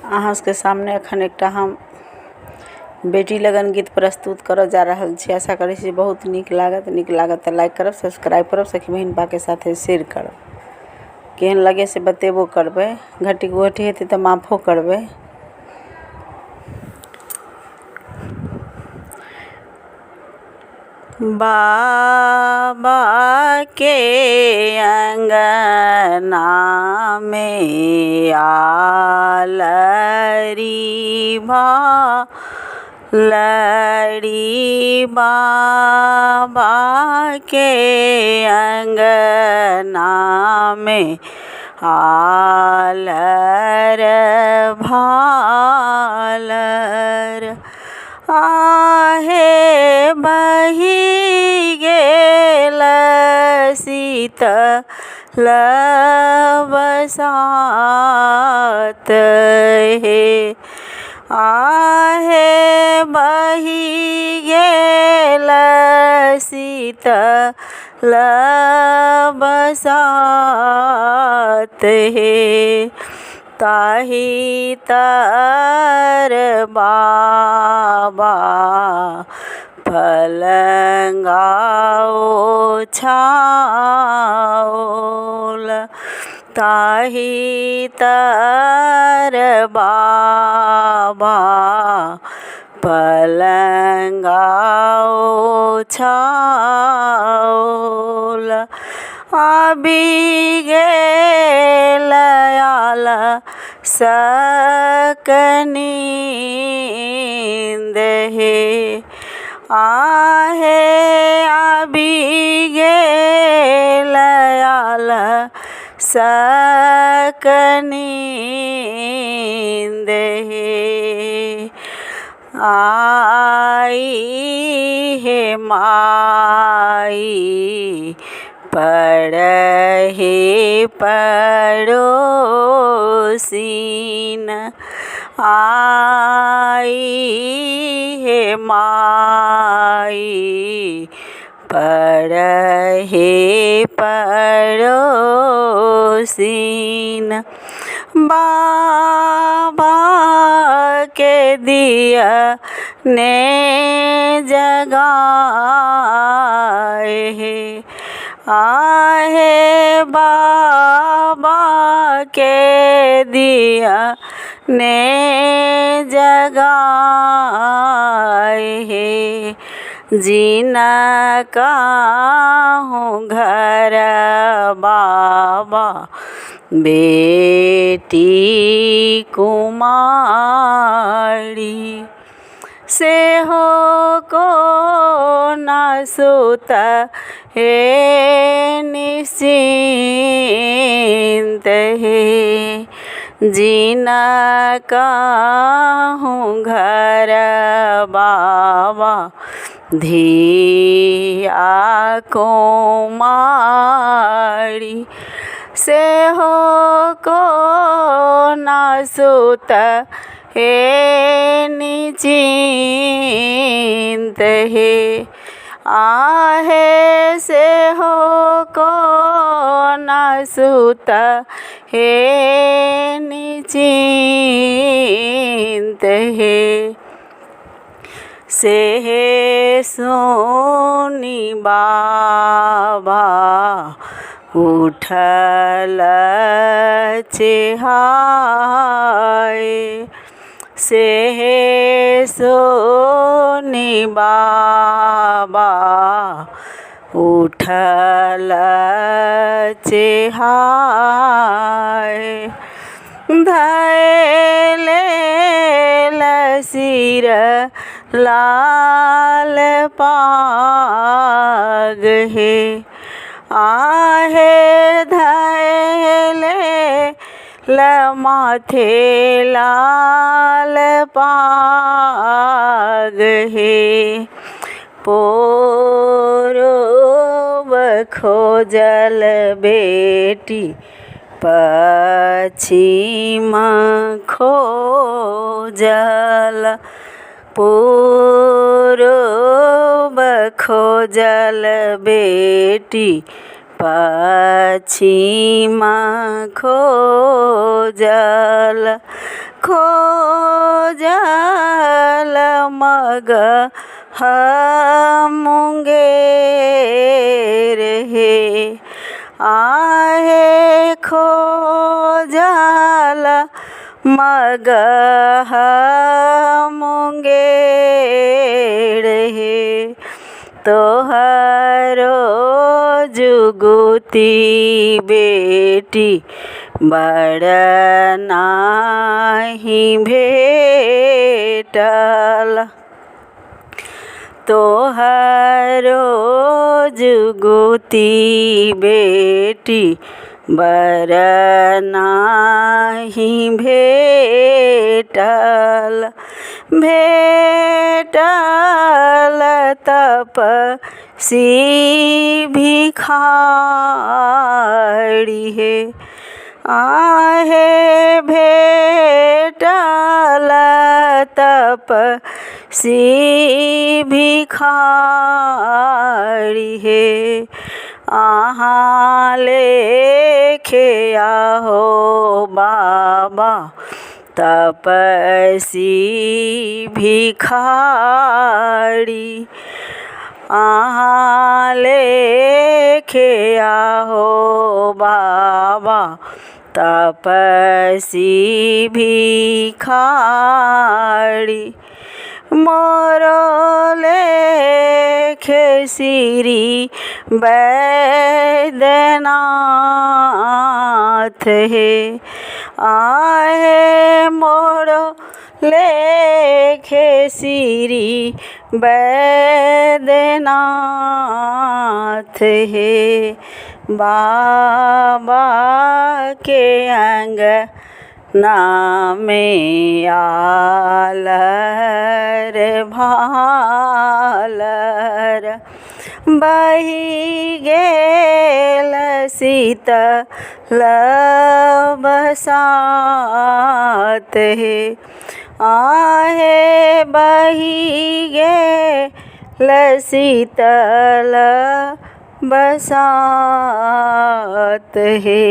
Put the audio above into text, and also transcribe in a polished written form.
अहाँ सबके सामने एखन एकटा हम बेटी लगन गीत प्रस्तुत करऽ जा रहल छी। आशा करै छी बहुत नीक लागत। नीक लागत तऽ लाइक करब, सब्सक्राइब करब, सखी बहिनपाके साथे शेयर करब। केहन लगे से बतेबो करबै। घटी गोटी हेतै तऽ माफो करबै। बाबा के अंगना में आलरी भलरी, बाबा के अंगना में आलर भालर। आहे बहि गेल शीतल बसात हे, आहे बहि गेल शीतल बसात हे, ताहि तर बाबा पलङ्गा ओछाओल, ताहि तर बाबा पलङ्गा ओछाओल। आबि गेल आल सक नींद हे, आहे आबि गेल आल सक नींद हे। आई हे माई पढ़े पड़ोसिन, आई हे माई पढ़े पड़ोसिन। बाबा के दिया ने जगाए हे, आहे बाबा के दिया ने जगाए हे, जिनका हूँ घर बाबा बेटी कुमारी, से हो को न सुत हे निश्चिंत हे, जिनका हूँ घर बाबा धिया कुमारी, से हो को न सुत हे निश्चिंत हे, आहे से हो को न सुत हे निश्चिंत हे। से हे सोनी बाबा उठल चेहाए, से हे सोनी बाबा उठल चेहाए, धैले सिर लाल पाग हे, आहे धैले ल माथे लाल पाग हे। पूरब खोजल बेटी पश्चिम खोजल, पूरब खोजल बेटी पश्चिम खोजल। खोजल मगह मुँगेर हे। आहे खोजल मगह मुँगेर हे। तोहरो जुगुती बेटी बड़ नाही भेटल। तोहरो जुगुती बेटी बर नाही भेटल। भेटल तपसी भिखारी हे। आहे भेटल तपसी भिखारी हे। अहाँ लेखे आहो बाबा तपसी भिखारी। अहाँ लेखे आहो बाबा तपसी भिखारी। मोरो लेखे श्री बैद्यनाथ हे। आहे मोरो लेखे श्री बैद्यनाथ हे। बाबाके अङ्गनामे आलर भालर बहि गेल शीतल बसात हे। आहे बहि गेल शीतल बसात हे।